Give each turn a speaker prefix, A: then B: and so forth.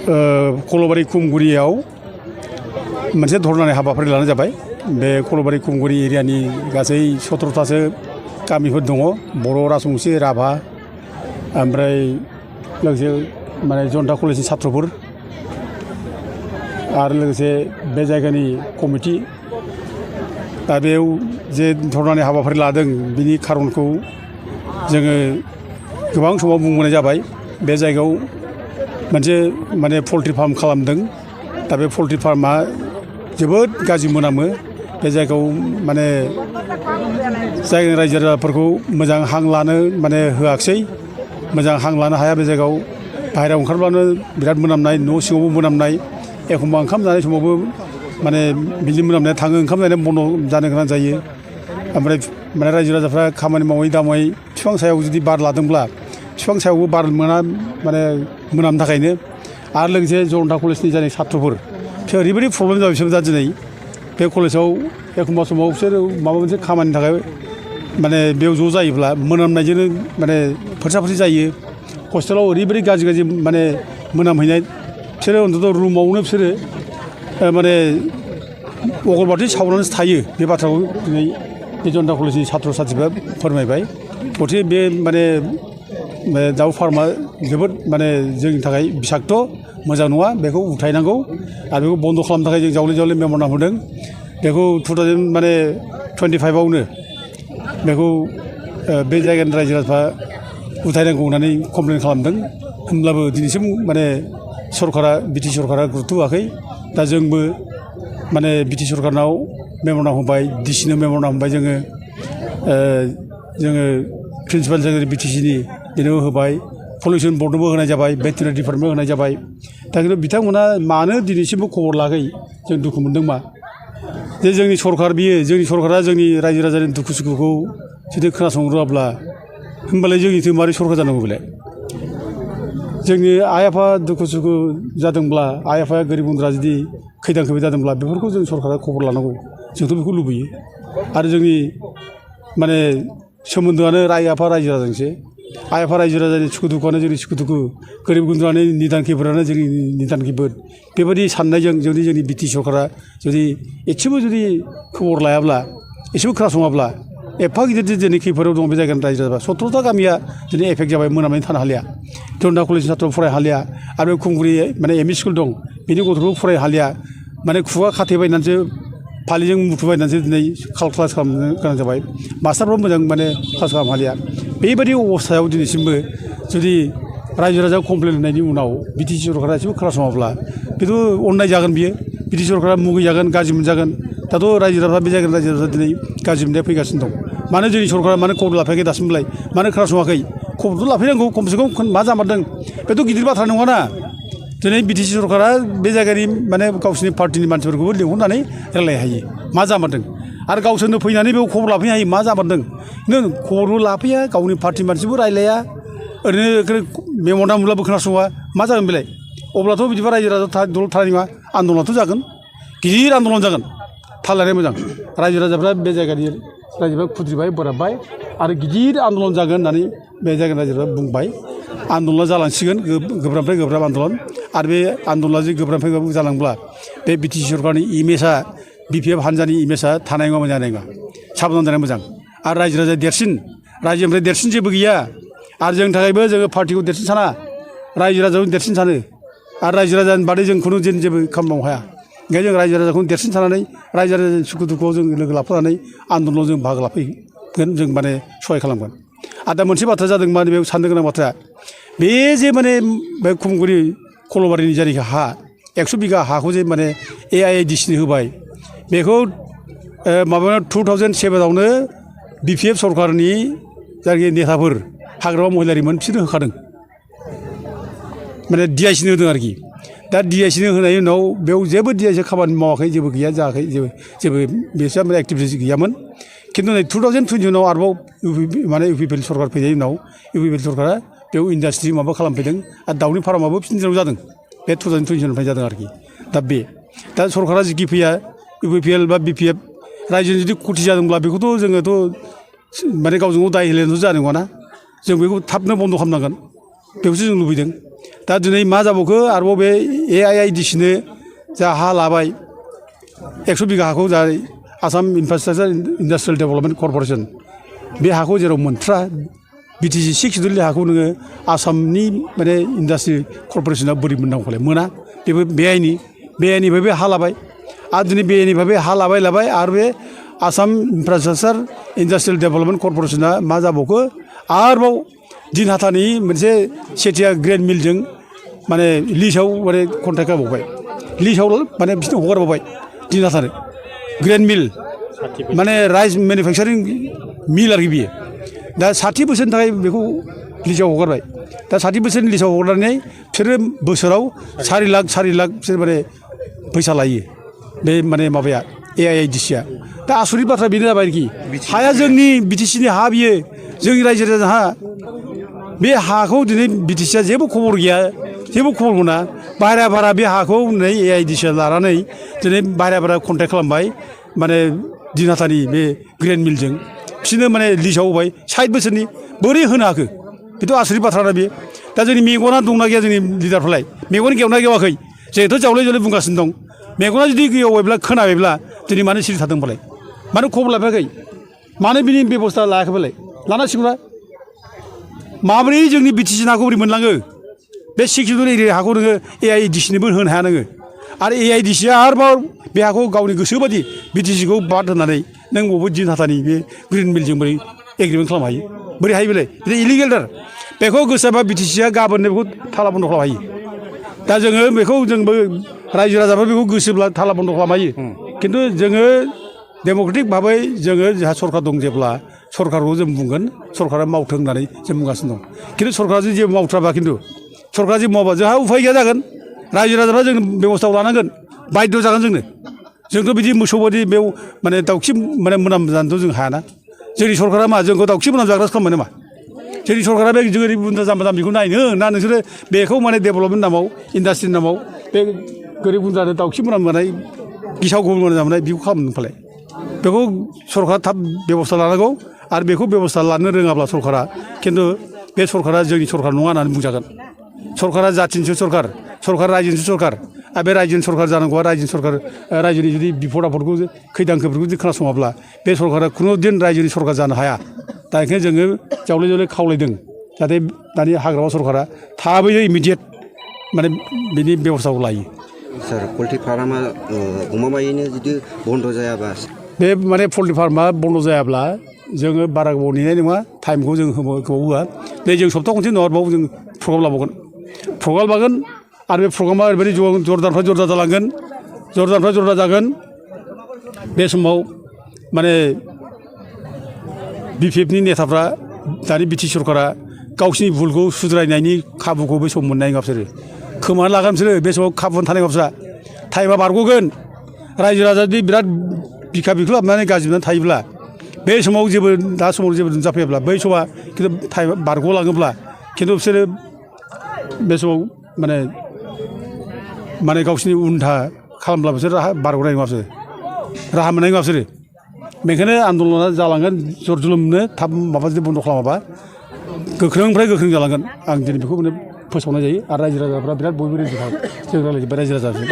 A: कलबारि खुमगुरियाव मोनसे धरनानि हाबाफारि लानाय जाबाय। बे कलबारि खुमगुरि एरियानि गासै 17थासो गामिफोर दङ। बर', राजबंसि, राभा, ओमफ्राय लोगोसे माने जनता कलेजनि छात्रफोर आरो लोगोसे बे जायगानि कमिटि। दा बेयाव जे धरनानि हाबाफारि लादों बिनि खारनखौ जोङो गोबां समाव बुंबोनाय जाबाय। बे जायगायाव मोनसे माने पल्ट्रि फार्म खालामदों। दा बे पल्ट्रि फार्मा जोबोद गाज्रि मोनामो। बे जायगायाव माने जायगानि रायजो राजाफोरखौ मोजां हां लानो माने होआखिसै। मोजां हां लानो हाया। बे जायगायाव बाहेरायाव ओंखारब्लानो बिराद मोनामनाय, न' सिङावबो मोनामनाय। एखमबा ओंखाम जानाय समावबो माने बिदि मोनामनाया थाङो। ओंखाम जानाया बन्द' जानो गोनां जायो। ओमफ्राय माने रायजो राजाफ्रा खामानि मावै दामै बिफां सायाव जुदि बार लादोंब्ला बिफां सायावबो बार मोना माने मोनामनो थाखायनो। आरो लोगोसे जनता कलेजनि जानाय छात्रफोर बिसोर ओरैबायदि प्रब्लेम जाबाय। बिसोर दा दिनै बे कलेजाव एखमबा समाव बिसोर माबा मोनसे खामानिनि थाखाय माने बेयाव ज' जायोब्ला मोनामनायजोंनो माने फोरसा फोरसि जायो। हस्टेलाव ओरैबायदि गाज्रि गाज्रि माने मोनामहैनाय। बिसोरो अन्तत रुमावनो बिसोरो माने अगरबाति सावनानैसो थायो। बे बाथ्राखौ दिनै बे जनता कलेजनि छात्र छात्रिफ्रा फोरमायबाय। गथिखे बे माने दाउ फार्मा जोबोद माने जोंनि थाखाय बिसाक्त' मोजां नङा। बेखौ उथायनांगौ आरो बेखौ बन्द' खालामनो थाखाय जों जावले जावले मेम'रेन्डाम होदों। बेखौ 2025आवनो बेखौ बे जायगानि रायजो राजाफ्रा उथायनांगौ होननानै कमप्लेन खालामदों। होमब्लाबो दिनैसिम माने सरकारा बिटि सरकारा गुरुत्त' होआखै। दा जोंबो माने बिटि सरकारनाव मेम'रेन्डाम होबाय, डिसिनो मेम'रेन्डाम होबाय। जोङो प्रिन्सिपाल सेक्रेटारि बिटिसिनि बेनोबो होबाय, पलिउसन बर्डनोबो होनाय जाबाय, भेटेरिनारि डिपार्टमेन्टबो होनाय जाबाय। दा खिन्थु बिथांमोना मानो दिनैसिमबो खबर लायाखै जों दुखु मोनदों। मा जे जोंनि सरकार बियो जोंनि सरकारा जोंनि रायजो राजानि दुखु सुखुखौ जुदि खोनासंनो रोङाब्ला होमबालाय जोंनिथो मारै सरकार जानांगौ बेलाय। जोंनि आइ आफा दुखु सुखु जादोंब्ला, आइ आफाया गोरिब गुन्द्रा जुदि खैदां खैफोद जादोंब्ला बेफोरखौ जों सरकारा खबर लानांगौ। जोंथ' बेखौ लुबैयो। आरो जोंनि माने सोमोन्दोआनो आइ आफा रायजो राजाजोंसो। आइ आफा रायजो राजानि सुखु दुखुआनो जोंनि सुखु दुखु, गोरिब गुन्द्रानि निदान खैफोदानो जोंनि निदान खैफोद। बेबायदि साननायजों जुदि जोंनि बिटि सरकारा जुदि एसेबो जुदि खबर लायाब्ला, एसेबो खोनासङाब्ला, एफा गिदिर दिनै खैफोदाव दं बे जायगानि रायजो राजाफ्रा। 17था गामिया दिनै एफेक्ट जाबाय, मोनामनानै थानो हालिया। जनता कलेजनि छात्र फरायनो हालिया। आरो बे खुमगुरि माने एम इ स्कुल दं, बेनि गथ'फोरखौ फरायनो हालिया। माने खुगा खाथेबायनानैसो फालिजों मुथुबायनानैसो दिनै क्लास खालामनो गोनां जाबाय। मास्टारफ्राबो मोजां माने क्लास खालामनो हालिया। बेबायदि अबस्थायाव दिनैसिमबो जुदि रायजो राजाया कमप्लेन होनायनि उनाव बिटि सि सरकारा एसेबो खोनासङाब्ला बेथ' अननाय जागोन। बियो बिटि सरकारा मुगैजागोन, गाज्रि मोनजागोन। दाथ' रायजो राजाफ्रा बे जायगानि रायजो राजाफ्रा दिनै गाज्रि मोननाया फैगासिनो दं। मानो जोंनि सरकारा मानो खबर लाफायाखै दासिमलाय? मानो खोनासङाखै? खबरथ' लाफैनांगौ खमसे खम। मा जामारदों बेथ' गिदिर बाथ्रा नङाना। दिनै बिटि सि सरकारा बे जायगानि माने गावसिनि पार्टिनि मानसिफोरखौबो लिंहरनानै रायलायनो हायो मा जामारदों। आरो गावसोरनो फैनानै बेयाव खबर लाफैनो हायो मा जामारदों। नों खबरबो लाफैया, गावनि पार्टि मानसिबो रायलाया, ओरैनो मेम'रेन्डाम होब्लाबो खोनासङा। मा जागोन बेलाय? अब्लाथ' बिदिबा रायजो राजा दलद थानाय नङा। आन्दलनाथ' जागोन, गिदिर आन्दलन जागोन। थाल लानाया मोजां। रायजो राजाफ्रा बे जायगानि रायजोफ्रा खुद्रिबाय, बोराबबाय आरो गिदिर आन्दलन जागोन होननानै बे जायगानि रायजोफ्रा बुंबाय। आन्दलना जालांसिगोन, गोब्राबनिफ्राय गोब्राब आन्दलन। आरो बे आन्दलना जुदि गोब्राबनिफ्राय गोब्राब जालांब्ला बे बिटि सि सरकारनि इमेजआ, BPF हान्जानि इमेजआ थानाय नङा, मोजां जानाय नङा। साबधान जानाया मोजां। आरो रायजो राजाया देरसिन, रायजोनिफ्राय देरसिन जेबो गैया। आरो जोंनि थाखायबो जोङो पार्टिखौ देरसिन साना, रायजो राजाखौनो देरसिन सानो। आरो रायजो राजानि बादै जों खुनु जेबो खामानि मावनो हाया। ओंखायनो जों रायजो राजाखौनो देरसिन साननानै रायजो राजानि सुखु दुखुआव जों लोगो लाफानानै आन्दलनाव जों बाहागो लाफैगोन। जों माने सहाय खालामगोन। आरो दा मोनसे बाथ्रा जादों माने बेयाव साननो गोनां बाथ्रा, बे जे माने बे खुमगुरि कलबारिनि जायनाखि हा 100 बिगा हाखौ जे माने AIADC होबाय, बेखौ माबायाव 2007आवनो BPF सरकारनि जायनाखि नेताफोर हाग्रामा महिलारिमोन बिसोरनो होखादों। माने DIC नो होदों आरोखि। दा DIC नो होनायनि उनाव बेयाव जेबो DIC खामानि मावाखै, जेबो गैया जायाखै, जेबो बिसोर माने एक्टिभिटिस गैयामोन। खिन्थु नै 2020 उनाव आरोबाव माने UPPL सरकार फैनायनि उनाव UPPL सरकारा बेयाव इन्डास्ट्रि माबा खालामफैदों। आरो दाउनि फार्माबो बिसिनि दिनाव जादों। बे 2020निफ्राय जादों आरोखि। दा सरकारा जिखि फैया UPPL बा BPF रायजोनि जुदि खथि जादोंब्ला बेखौथ' जोङोथ' माने गावजों गाव दाय होलायनानैथ' जानाय नङाना। जों बेखौ थाबनो बन्द' खालामनांगोन। बेखौसो जों लुबैदों। दा दिनै मा जाबावखो आरोबाव बे AIIDCनो जा हा लाबाय 100 बिगा हाखौ जा आसाम इनफ्रास्ट्राक्चार इन्डास्ट्रियेल डेभेलपमेन्ट कर्प'रेसन बे हाखौ जेराव मोनथ्रा BTC 6 शेड्युलनि हाखौ नोङो आसामनि माने इन्डास्ट्रि कर्प'रेसना बोरै मोननांगौलाय मोना बेबो बेआइनिफ्राय बे हा लाबाय आरो दिनै बेआइनिफ्राय बे हा लाबाय आरो बे आसाम इनफ्रास्ट्राक्चार इन्डास्ट्रियेल डेभेलपमेन्ट कर्प'रेसना मा जाबावखो आरोबाव दिनहाटानि मोनसे सेथिया ग्रेन मिलजों माने लिजआव माने कन्ट्रेक्ट होबावबाय लिजआव माने बिसोरनो हगारबावबाय दिनहाटानो ग्रेन मिल माने राइस मेनुफेक्सारिं मिल आरोखि बियो दा 60 बोसोरनि थाखाय बेखौ लिजआव हगारबाय दा 60 बोसोरनि लिजआव हगारनानै बिसोरो बोसोराव 4 लाख बिसोर माने फैसा लायो बे माने माबाया AIIDCआ दा आसरित बाथ्रा बेनो जाबाय आरोखि हाया जोंनि BTCनि हा बियो जोंनि रायजो राजानि हा बे हाखौ दिनै BTCआ जेबो खबर गैया जेबो खबर मोना बाहेरा भारा बे हाखौ नै AIIDCआ लानानै दिनै बाहेरा भारा कन्ट्रेक्ट खालामबाय माने दिनहाटानि बे ग्रेन मिलजों बिसोरनो माने लिजआव होबाय 60 बोसोरनि बोरै होनो हाखो बेथ' आसरित बाथ्रा बे दा जोंनि मेगना दंना गैया जोंनि लिडारफ्रालाय मेगन गेवना गेवाखै जोंथ' जावले बुंगासिनो दं मेगना जुदि गेवायब्ला खोनाबायब्ला दिनै मानो सिरि थादों फालाय मानो खबर लाफायाखै मानो बिनि बेबस्था लायाखै फालाय लानांसिगौना माबोरै जोंनि BTC हाखौ बोरै मोनलाङो बे 6 शेड्युल एरिया हाखौ नोङो AIIDCनोबो होनो हाया नोङो आरो AIIDCआ आरोबाव बे हाखौ गावनि गोसोबादि BTCखौ बाद होनानै नों बबे दिनहाटानि बे ग्रिन मिलजों बोरै एग्रिमेन्ट खालामनो हायो बोरै हायो बेलाय बे इलिगेलथार बेखौ गोसोबा BTCआ गाबोननो बेखौ थाला बन्द खालामनो हायो दा जोङो बेखौ जोंबो रायजो राजाफ्रा बेखौ गोसोब्ला थाला बन्द खालामनो हायो खिन्थु जोङो डेम'क्रेटिक भाबै जोङो जोंहा सरकार दं जेब्ला सरकारखौ जों बुंगोन सरकारा मावथों होननानै जों बुंगासिनो दं खिन्थु सरकारा जुदि जेबो मावथ्राबा खिन्थु सरकारा जेबो मावबा जोंहा उफाय गैया जागोन रायजो राजाफ्रा जों बेबस्थाखौ लानांगोन बाध्य जागोन जोंथ' बिदि मोसौ बादि बेयाव माने दाउखि माने मोनामजानोथ' जों हायाना जोंनि सरकारा मा जोंखौ दाउखि मोनामजाग्रासो खालामो नामा जोंनि सरकारा बे गोरिब गुन्द्रा जाम्बा जाम्बिखौ नायनो ना नोंसोरो बेखौ माने डेभेलपमेन्ट नामाव इन्डास्ट्रिनि नामाव बे गोरिब गुन्द्रानो दाउखि मोनामजानाय गिसाव गोफोन मोनामजानाय बेखौ खालामनो फालाय बेखौ सरकारा थाब बेबस्था लानांगौ आरो बेखौ बेबस्था लानो रोङाब्ला सरकारा खिन्थु बे सरकारा जोंनि सरकार नङा होननानै बुंजागोन सरकारा जाथिनिसो सरकार रायजोनिसो सरकार आरो बे रायजोनि सरकार जानांगौआ रायजोनि जुदि बिपद आफदखौ खैदां खैफोदखौ जुदि खोनासङाब्ला बे सरकारा खुनु दिन रायजोनि सरकार जानो हाया दा ओंखायनो जोङो जावले खावलायदों जाहाथे दानि हाग्रामा सरकारा थाबैनो इमिडियेट माने बिनि बेबस्थाखौ लायो
B: सार पल्ट्रि फार्मा गमामायैनो जुदि बन्द जायाबा
A: बे माने पल्ट्रि फार्मा बन्द जायाब्ला जोङो बारा गोबाव नेनाय नङा टाइमखौ जों गोबाव होआ बे जों सप्ता खनसे नङाबाबो जों प्रग्राम लागोन आरो बे प्रग्रामा ओरैबायदि जरदारनिफ्राय जरदार जालांगोन जरदार जागोन बे समाव माने BPFनि नेताफ्रा दानि BTC सरकारा गावसिनि भुलखौ सुद्रायनायनि खाबुखौ बे सम मोननाय नङा बिसोरो खोमाना लागोन बिसोरो बे समाव खाबु थानाय नङा बिसोरा टाइमा बारग'गोन रायजो राजा जुदि बिराद बिखा बिख्लु हाबनानै गाज्रि मोननानै थायोब्ला बे समाव जेबो नुजाफैयाब्ला बै समा खिन्थु टाइमा बारग'लाङोब्ला खिन्थु बिसोरो बे समाव माने गावसिनि उनथा खालामब्ला बिसोर बारग'नाय नङा बिसोरो राहा मोननाय नङा बिसोरो बेनिखायनो आन्दलना जालांगोन जर जुलुमनो थाब माबा जुदि बन्द खालामाबा गोख्रोंनिफ्राय गोख्रों जालांगोन आं दिनै बेखौ फोसावनाय जायो आरो रायजो राजाफ्रा बिराद बयबो रेडि जों रायज्लायजोब्बाय रायजो राजाजों